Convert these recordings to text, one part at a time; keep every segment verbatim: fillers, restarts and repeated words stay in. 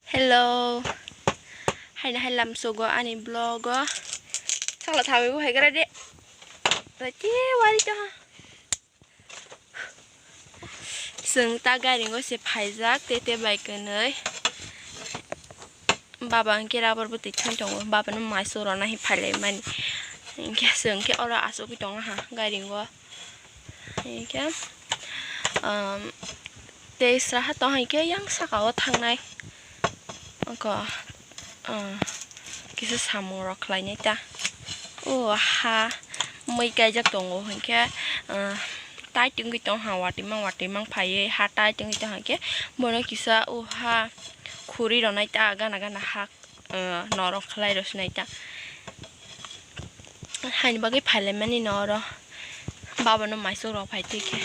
Hello. Haina hai lamsogo ani vlog o. Sakla thami bo hai gra de. Te wari to ha. Chwng ta gairingo se phaijak, tete bai kwnwi. Baba hwnkhe rubber bwtwi thani tongo, baba no maiso rwna hi phailai mani. Hinkhe chwng khe oro achugwi tongo ha gairingo. Hinkhe, um, tei sraha tong hai khe yang saka o thangnai. Oko, ah, kisa samung rok khlai nai ta. O ha mui kaijak tongo hinkhe, ah, tai tungwi tong ha watwi mang watwi mang phaiwi ha tai tungwi tong ha hinkhe bono kisa o ha khuri rok nai ta gana gana ha, ah, norok khlai rw sinai ta. Haini bagwi phailai mani no oro baba no maiso rok phai twi khe.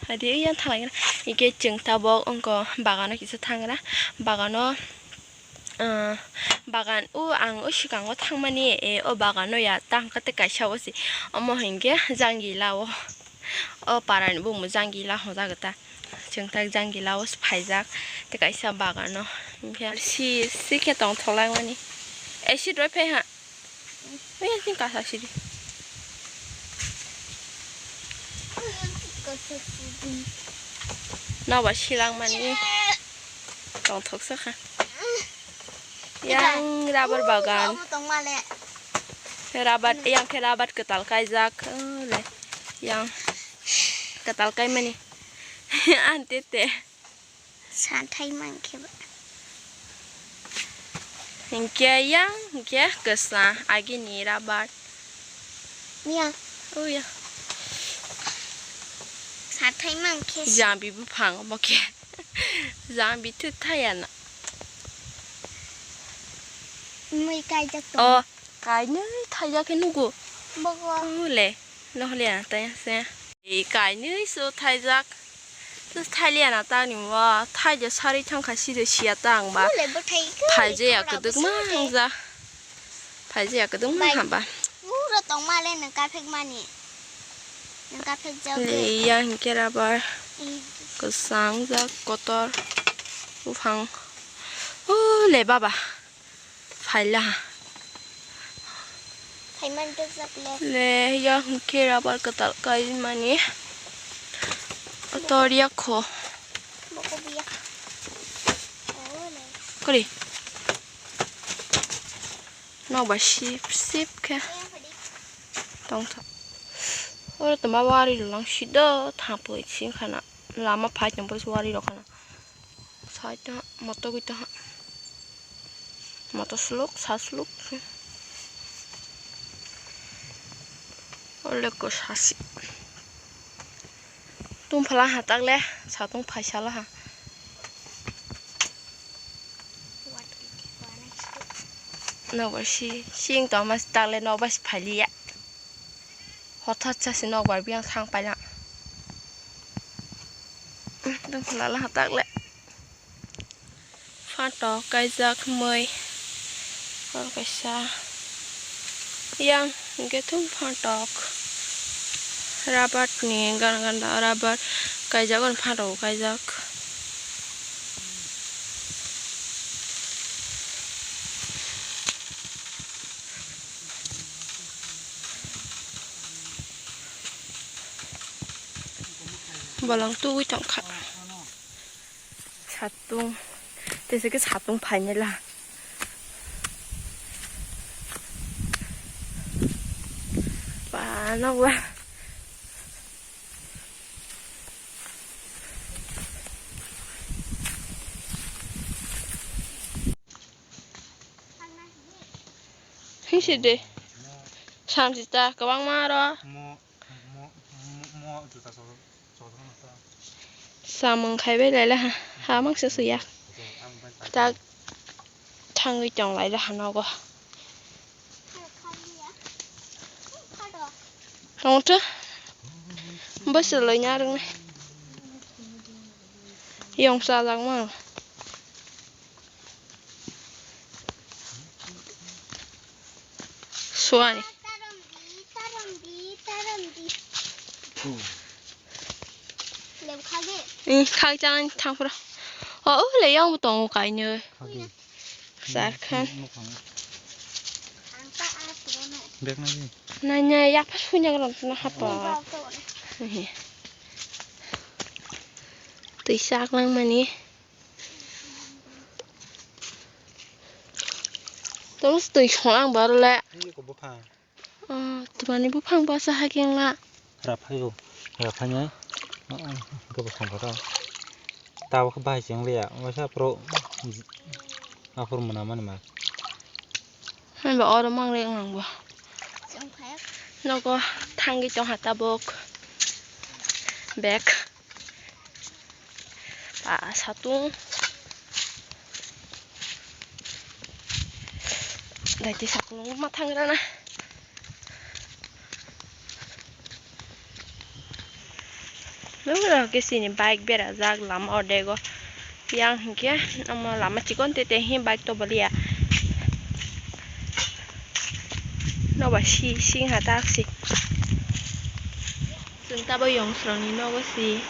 Hadi yang thalai gra. Ike chwng tabok ongko bagano kisa thangra. Bagano, ah, bagan o ang o sikango thangmani, e, o bagano ya tang kate kaisa o si. Omo hinkhe jangila o. O parani bumu jangila hojak ta. Chwng tak jangila o phaijak. Te kaisa bagano. Hinkhe si, si khe tong tholai mani. E si roi phai ha. Ui, yang sini kasa sini. Nobar silang mani. Tong thok sa kha. Yang rubber bagan. Rubber, yang khe rubber kwtal kaijak. Oh, le. Yang kwtal kai mani. Ante te. Sathai mankhe ba. Hinkhe yang hinkhe kwsa agini rubber. Ya. Oh ya. Sathai mankhe. Jambi buphang omo khe. Jambi thut thaya na. Mui kaijak tong. Oh, kainwi thaya khe nugo. Bogo. Oh le. Nohliya tei se. Ei kainwi so thaijak. Tus thailiya na ta ni mo. Thaija sari thangkha siri siya ta ang ba. Ole bo thai ko. Thaijaya kwdwkma hangja. Thaijaya kwdwkma hamba. Pura tongma le nang kaphek mani. Nang kaphek jao. Le ya hinkhe rubber. Kwsang jak kotor. Buphang. O le baba. Phaila. Phaimani tei jak le. Le, ya hwnkhe rubber kwtal kaimani. Tor ya kho. Boko biya. Kori. Nokbar sip sip khe. Tongthok. Oro tongma wari rwlang sido thapoi singkhana. Lama phai tongpor se wari rok khana. Side o moto gwi tongha. Moto sluk, sa sluk. Ole ko sasi. Tum phala ha takle, satung phaisa la ha. Nokbar si, sing tongma takle nokbar si phaliya. Hothat sa se nokbar biyang thang paila. Tong khlala ha takle. Phantok kaijak mui. Hor kaisa. Yang hwnkhe thung phantok. Rabat ni gana gana rabat kaijak, phantok kaijak. Bolong tugwi tongkha. Satung. Tesa khe satung phainai la. Ba, nokbar. Hingsi de. Samsi ta kwbangma aro. Mo, mo, mo, mo juta so, so, so, so. Samung khai bai lai la ha. Ha mangsa suya. Tak thangwi tong lai la ha nogo. Tong tho. Bwswlwi narwknai. Yong chajakma. Suani. Lemkhage. Ni khak chan thang phro. O, o le yang bo tongo kainwi. Khak di. Sar khan. Bek na di. Nai nai yak pa sunya ron na hapa. Twi sak lang mani. Tamo twi song ang bar le. Ni ko buphang. Oh, twmani buphang basa hakhe wngla. Raphaio, raphainai. Oh, oh, hwnkhe bo songkha ta. Tabuk khe bahai se wngliya, waisa aphuru, aphuru mwnamani ma. Hwnba oro mangle wng ang bo. Nogo thangwi tongkha tabuk. Bag. Ba satung. Daiti satung ma thangrana. Nokra ke sini bike berajak lama ordego. Yang hinkhe omo lama chikon tete hi bike to baliya. Noba si sing ha taksi. Chwng tabo yongsorokni nogo si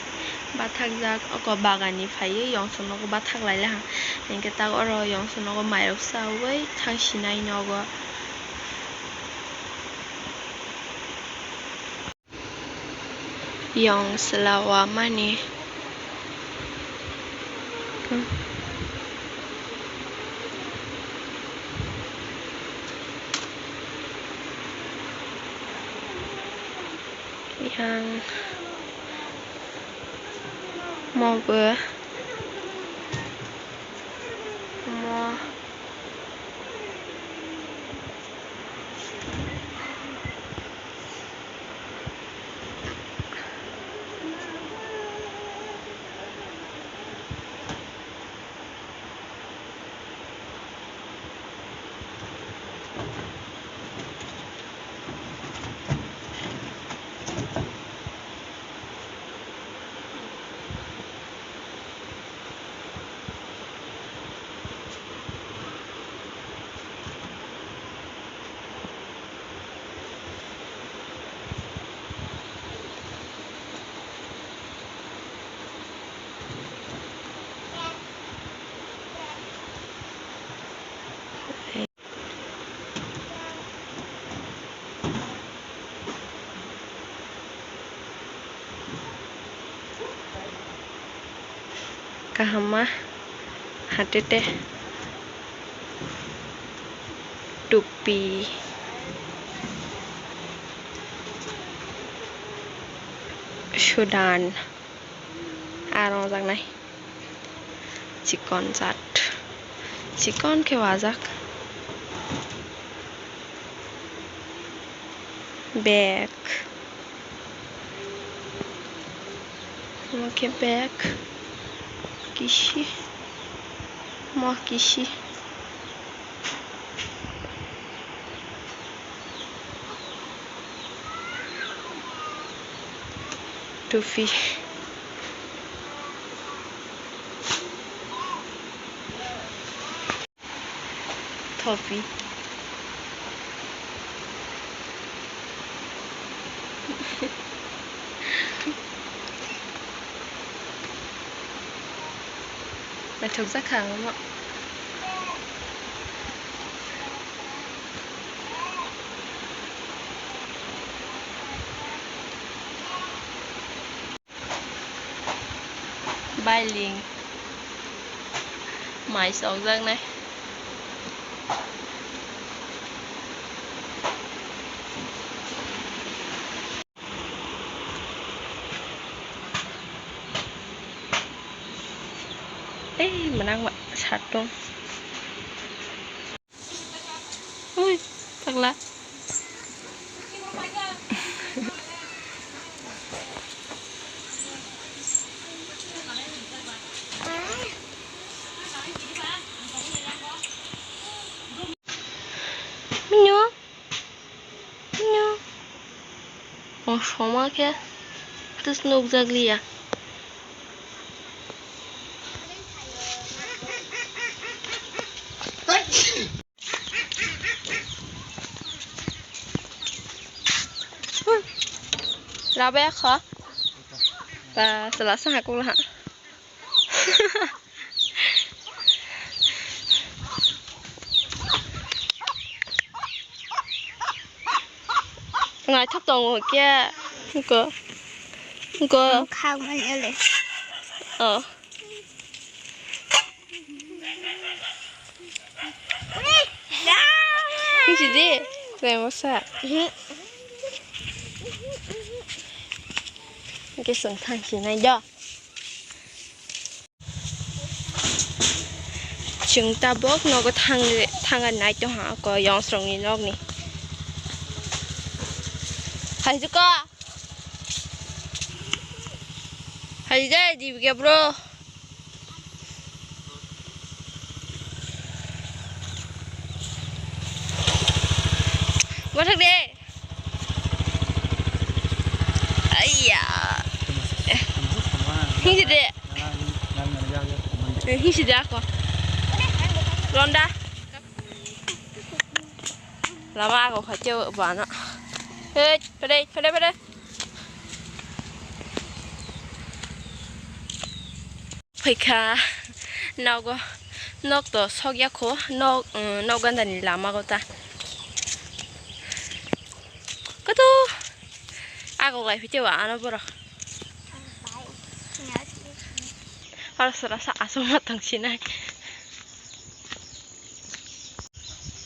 bathakjak, oko baganni phaiwi yongsor nogo bathak lailakha. Hinkhe tak oro yongsor nogo mairok chaui thang sinai nogo. Yongsla wamani. Yang mogo mo. Kaham ma hatete tupi Sudan arongjaknai. Chikon jat. Chikon khe wajak. Bag. Omo khe bag. Kisi. Mo kisi. Tupi. Thopi. Naithokjak kha ang omo. Bailing. Mai chokjaknai. Ei, mwnang ma satung. Ui, pagla. Minyo. Minyo. O soma khe tus nukjak liya. Labe kha. Ba, sala sa hakula ha. Naithok tongo khe. Ko. Ko. Khak mani ele. Oh. Hingsi di. Kaya masa. Hingke song thang si nai do. Chwng tabok nogo thang, thangna nai tongha, ko yongsrokni nokni. Hai juko. Hai jai, di bikhe bro. Mathak de. Aiya. Hingsi de. Hingsi de ako. Ronda. Lama ako khacho bana. Hey, pede, pede, pede. Phaikha nogo, nok to sokya kho, nok, um, nok ganda ni lama go ta. Kato agok lai phite wa ano borok. Aro sora sa asong ma tong sinai.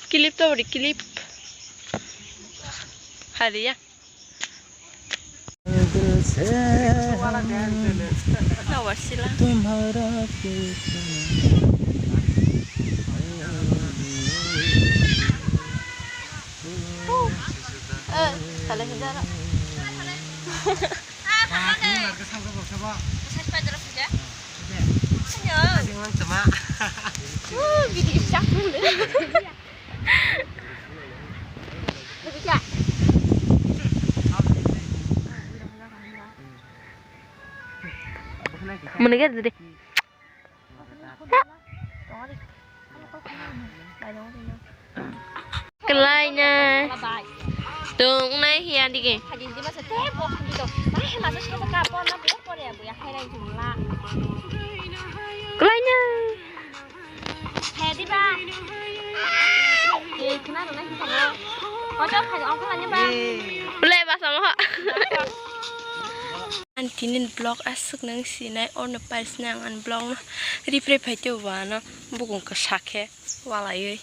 Clip to bori clip. Hariya. Muni gari dede. Kelaina. Tung nai hiya digi. Kelaina. Hai diba. Eh, khna rwna hi thango. Kotor khai ongkha lani ba. Play ba samo. Ang tinin vlog aswk nang sinai orno paisna ang ani vlog no repre phaito wano bukung kwsa khe walaiwi.